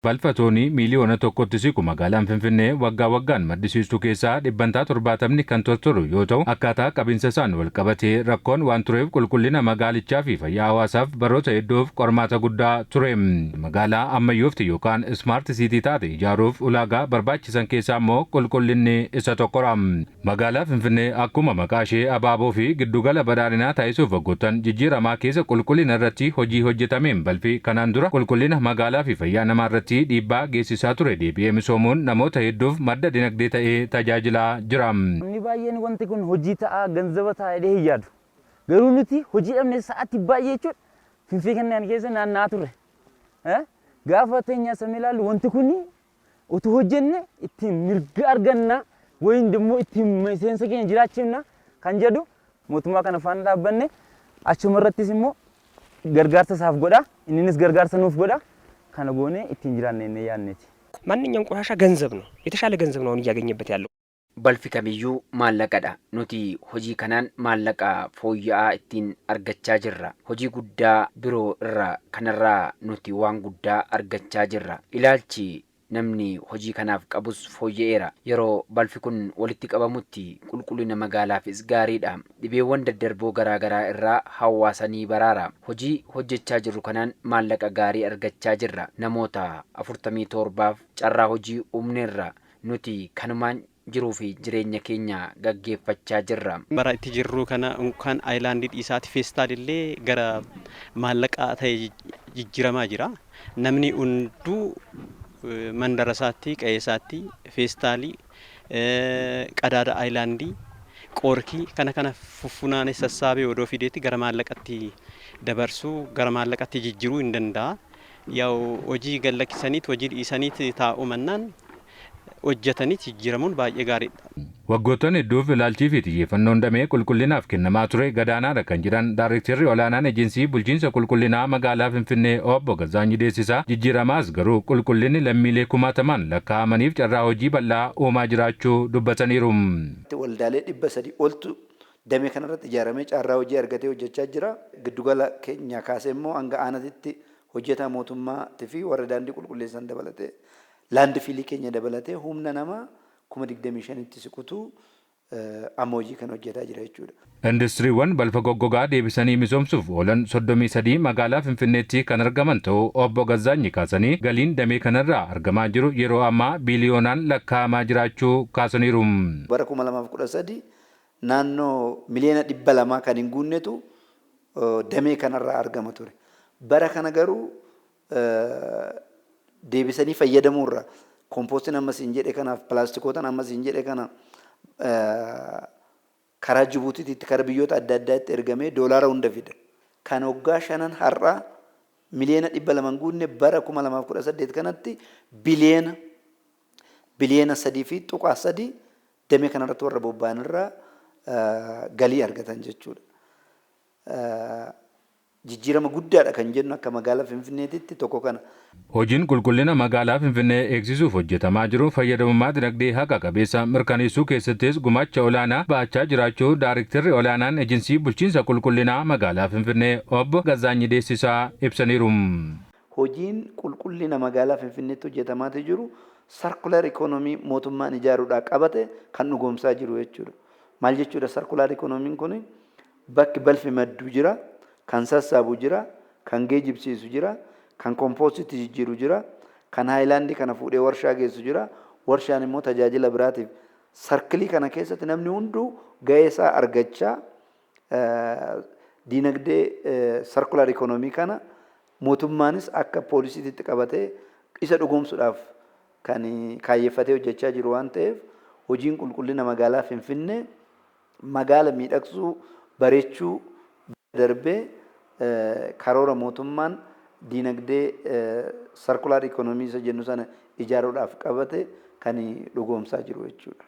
Balfa toonii miiliyoona 1tti siqu magaalaan Finfinnee waggaa waggaan maddisiistuu keessaa 70% kan tortoru yoo ta'u, akkaataa qabinsa isaan wal qabatee rakkoon waan tureef qulqullina magaalichaa fi fayyaa hawaasaaf baroota hedduuf qormaata guddaa ture. Magaalaa ammayyoofti yookaan smart city taate ijaaruuf ulaagaa barbaachisan keessaa immoo qulqullinni isa tokkodha. Magaalaa Finfinnee akkuma maqaa ishee abaaboo fi giddugala badhaadhinaa taasisuuf waggoottan jijjiiramaa keessa qulqullina irratti hojii hojjetameen balfi kanaan dura qulqullina magaalaa fi fayyaa namaa irratti dhiibbaa geessisaa ture deebi'ee misoomuun namoota hedduuf madda dinagdee ta'ee tajaajilaa jira. Namni baay'een wanti kun hojii ta'a, ganzaba ta'a jedhee hin yaadu. Garuu nuti hojii dhabne sa'aatii baay'ee jechuudha Finfinnee kanneen keessa naanna'aa turre. Gaafa teenyaa samii ilaallu, wanti kun utuu hojjenne ittiin mirga arganna wayin immoo ittiin miseensa keenya jiraachifna kan jedhu mootummaa kana faana dhaabbanne. Achuma irrattis immoo gargaarsa isaaf godha, inninis gargaarsa nuuf godha, kana goonee ittiin jiraanna jennee yaadneeti. ማንኛውም ቆሻሻ ገንዘብ ነው። የተሻለ ገንዘብ ነው አሁን እያገኘበት ያለው። Balfi kamiyyuu maallaqadha. Nuti hojii kanaan maallaqa fooyya'aa ittiin argachaa jirra. Hojii guddaa biroo irraa kanarraa nuti waan guddaa argachaa jirra. Ilaalchi namni hojii kanaaf qabus fooyya'eera. Yeroo balfi kun walitti qabamutti qulqullina magaalaafis gaariidha. Dhibeewwan daddarboo garaa garaa irraa hawaasa ni baraara. Hojii hojjechaa jirru kanaan maallaqa gaarii argachaa jirra. Namoota 47f carraa hojii uumneerra. Nuti kanumaan jiruu fi jireenya keenya gaggeeffachaa jirra. Bara itti jirru kana kan aayilaandii dhiisaati feestaalillee gara maallaqaa ta'e jijjiiramaa jira. Namni hunduu mandara isaatti, qe'ee isaatti feestaalii, qadaada aayilaandii, qorkii kana kana fuffunaanee sassaabee odoo fideetti gara maallaqatti dabarsuu, gara maallaqatti jijjiiruu hin danda'a. Yaa'u hojii gallakkisaniit hojii dhiisaniit taa'uu mannaan hojjetaniit jijjiiramuun baay'ee gaariidha. Waggoottan hedduuf ilaalchii fi xiyyeeffannoon damee qulqullinaaf kennamaa ture gadaanaadha kan jedhan Daarektarri olaanaan Ejensii Bulchiinsa Qulqullinaa Magaalaa Finfinnee Obbo Gazaanyi Deessisaa, jijjiiramaas garuu qulqullinni lammiilee kumaatamaan lakkaa'amaniif carraa hojii bal'aa uumaa jiraachuu dubbataniiru. Waldaalee 300 oltu damee kanarratti ijaaramee carraa hojii argatee hojjechaa jira. Giddugala keenya kaasee immoo hanga aanatitti hojjetaa mootummaatii fi warra daandii qulqulleessan dabalatee, landfill keenya dabalatee humna namaa 25,000tti siqutu amma hojii kana hojjetaa jira jechuudha. Industiriiwwan balfa goggogaa deebisanii misoomsuuf oolan 33 magaalaa Finfinneetti kan argaman ta'uu Obbo Gazaanyi kaasanii, galiin damee kanarraa argamaa jiru yeroo ammaa biiliyoonaan lakkaa'amaa jiraachuu kaasaniiru. Bara 2013 naannoo miliyoona 200 kan hin guunnetu damee kanarraa argama ture. Bara kana garuu deebisanii fayyadamuurra kompoostiin ammas hin jedhe kanaaf, pilaastikootaan ammas hin jedhe kana karaa Jibuutiitti, karaa biyyoota adda addaatti ergamee doolaara hunda fida. Kan waggaa shanan har'aa miliyoona 200 guunne bara 2018 kanatti biliyoona 3.3 damee kanarratti warra bobba'an irraa galii argatan jechuudha. Jijjiirama guddaadha kan jennu akka magaalaa Finfinneetitti tokko kana. Hojiin qulqullina magaalaa Finfinnee eegsisuuf hojjetamaa jiru fayyadamummaa dinagdee haqa qabeessa mirkaneessuu keessattis gumaacha olaanaa ba'achaa jiraachuu Daarektarri olaanaan Ejensii Bulchiinsa Qulqullinaa Magaalaa Finfinnee Obbo Gazaanyi Deessisaa ibsaniiru. Hojiin qulqullina magaalaa Finfinneetti hojjetamaati jiru circular economy mootummaan ijaaruudhaa qabate kan dhugoomsaa jiru jechuudha. Maal jechuudha circular economyn kun? Bakki balfi maddu jira, kan sassaabu jira, kan geejibsiisu jira, kan kompoositti jijjiiru jira, kan haayilaandii kana fuudhee warshaa geessu jira, warshaan immoo tajaajila biraatiif. Circle kana keessatti namni hunduu gahee isaa argachaa diinagdee circular economy kana mootummaanis akka policyitti qabatee isa dhugoomsuudhaaf kan kaayeffatee hojjechaa jiru waan ta'eef, hojiin qulqullina magaalaa Finfinnee magaala miidhagsuu, bareechuu darbee karoora mootummaan diinagdee circular economy isa jennu sana ijaaruudhaaf qabate kan dhugoomsaa jiru jechuudha.